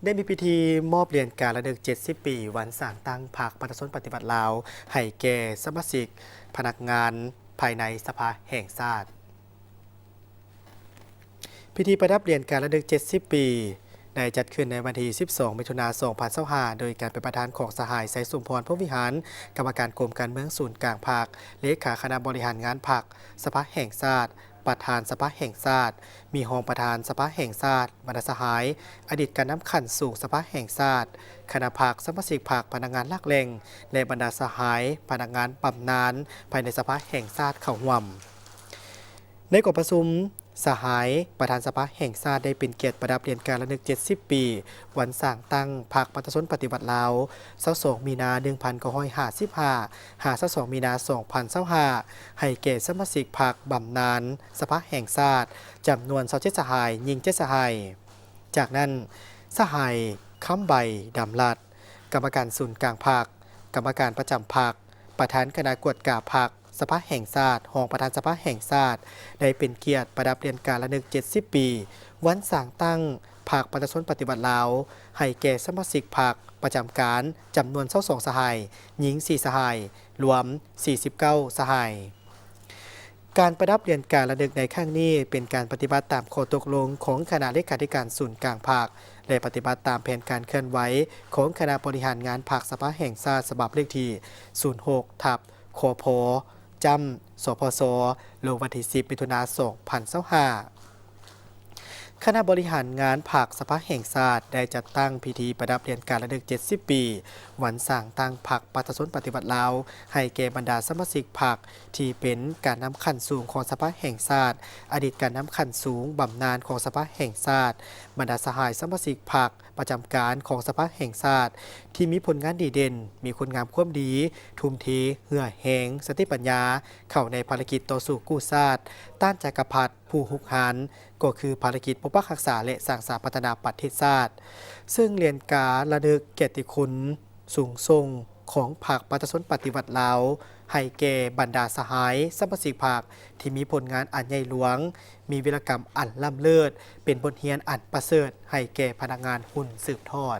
ໄດ້ມີພິທີມອບຫຼຽນການລະນຶກເຈັດສິບປີ ວັນສ້າງຕັ້ງພັກປະຊາຊົນປະຕິວັດລາວ ໃຫ້ແກ່ສະມາຊິກພະນັກງານພາຍໃນສະພາແຫ່ງຊາດ. ພິທີປະດັບຫຼຽນການລະນຶກເຈັດສິບປີ ໄດ້ຈັດຂຶ້ນໃນວັນທີສິບສອງ ມິຖຸນາ ສອງພັນຊາວຫ້າ ໂດຍການເປັນປະທານຂອງສະຫາຍ ໄຊສົມພອນ ພົມວິຫານ ກຳມະການກົມການເມືອງສູນກາງພັກ, ເລຂາຄະນະບໍລິຫານງານພັກ, ສະພາແຫ່ງຊາດ, ປະທານສະພາແຫ່ງຊາດ, ມີຮອງປະທານສະພາແຫ່ງຊາດ, ບັນດາສະຫາຍ, ອະດີດການນຳຂັ້ນສູງສະພາແຫ່ງຊາດ, ຄະນະພັກ, ສະມາຊິກພັກ, ພະນັກງານຫຼັກແຫຼ່ງ ແລະ ບັນດາສະຫາຍ, ພະນັກງານບຳນານພາຍໃນສະພາແຫ່ງຊາດເຂົ້າຮ່ວມ. ໃນກອງປະຊຸມ, ສະຫາຍ ປະທານສະພາແຫ່ງຊາດ ໄດ້ເປັນກຽດປະດັບຫຼຽນການລະນຶກເຈັດສິບປີ ວັນສ້າງຕັ້ງພັກປະຊາຊົນປະຕິວັດລາວ ຊາວສອງ ມີນາ ໜຶ່ງພັນເກົ້າຮ້ອຍຫ້າສິບຫ້າ ຫາ ຊາວສອງ ມີນາ ສອງພັນຊາວຫ້າ ໃຫ້ແກ່ສະມາຊິກພັກບຳນານສະພາແຫ່ງຊາດ ຈຳນວນຊາວເຈັດສະຫາຍ, ຍິງເຈັດສະຫາຍ. ຈາກນັ້ນ, ສະຫາຍ ຄຳໃບ ດຳລັດ ກຳມະການສູນກາງພັກ, ກຳມະການປະຈຳພັກ, ປະທານຄະນະກວດກາພັກ ສະພາແຫ່ງຊາດ, ຮອງປະທານສະພາແຫ່ງຊາດ ໄດ້ເປັນກຽດປະດັບຫຼຽນການລະນຶກເຈັດສິບປີ ວັນສ້າງຕັ້ງພັກປະຊາຊົນປະຕິວັດລາວ ໃຫ້ແກ່ສະມາຊິກພັກປະຈຳການ ຈຳນວນຊາວສອງສະຫາຍ, ຍິງສີ່ສະຫາຍ, ລວມສີ່ສິບເກົ້າສະຫາຍ. ການປະດັບຫຼຽນການລະນຶກໃນຄັ້ງນີ້ ເປັນການປະຕິບັດຕາມຂໍ້ຕົກລົງຂອງຄະນະເລຂາທິການສູນກາງພັກ ແລະ ປະຕິບັດຕາມແຜນການເຄື່ອນໄຫວຂອງຄະນະບໍລິຫານງານພັກສະພາແຫ່ງຊາດ ສະບັບເລກທີສູນຫົກ ທັບ ຄພ ຈ້ຳ ສພຊ ລົງວັນທີສິບ ມິຖຸນາ ສອງພັນຊາວຫ້າ. ຄະນະບໍລິຫານງານພັກສະພາແຫ່ງຊາດ ໄດ້ຈັດຕັ້ງພິທີປະດັບຫຼຽນການລະນຶກເຈັດສິບປີ ວັນສ້າງຕັ້ງພັກປະຊາຊົນປະຕິວັດລາວ ໃຫ້ແກ່ບັນດາສະມາຊິກພັກທີ່ເປັນການນຳຂັ້ນສູງຂອງສະພາແຫ່ງຊາດ, ອະດີດການນຳຂັ້ນສູງບຳນານຂອງສະພາແຫ່ງຊາດ, ບັນດາສະຫາຍສະມາຊິກພັກປະຈຳການຂອງສະພາແຫ່ງຊາດ ທີ່ມີຜົນງານດີເດັ່ນ, ມີຄຸນງາມຄວາມດີ, ທຸ່ມເທເຫື່ອແຮງ, ສະຕິປັນຍາ ເຂົ້າໃນພາລະກິດຕໍ່ສູ້ກູ້ຊາດ, ຕ້ານຈັກກະພັດຜູ້ຮຸກຮານ, ກໍຄືພາລະກິດປົກປັກຮັກສາ ແລະ ສ້າງສາພັດທະນາປະເທດຊາດ. ເຊິ່ງຫຼຽນກາລະນຶກກຽດຕິຄຸນສູງສົ່ງຂອງພັກປະຊາຊົນປະຕິວັດລາວ ໃຫ້ແກ່ບັນດາສະຫາຍສະມາຊິກພັກທີ່ມີຜົນງານອັນໃຫຍ່ຫຼວງ, ມີວິລະກຳອັນລ້ຳເລີດ, ເປັນບົດຮຽນອັນປະເສີດໃຫ້ແກ່ພະນັກງານຮຸ່ນສືບທອດ.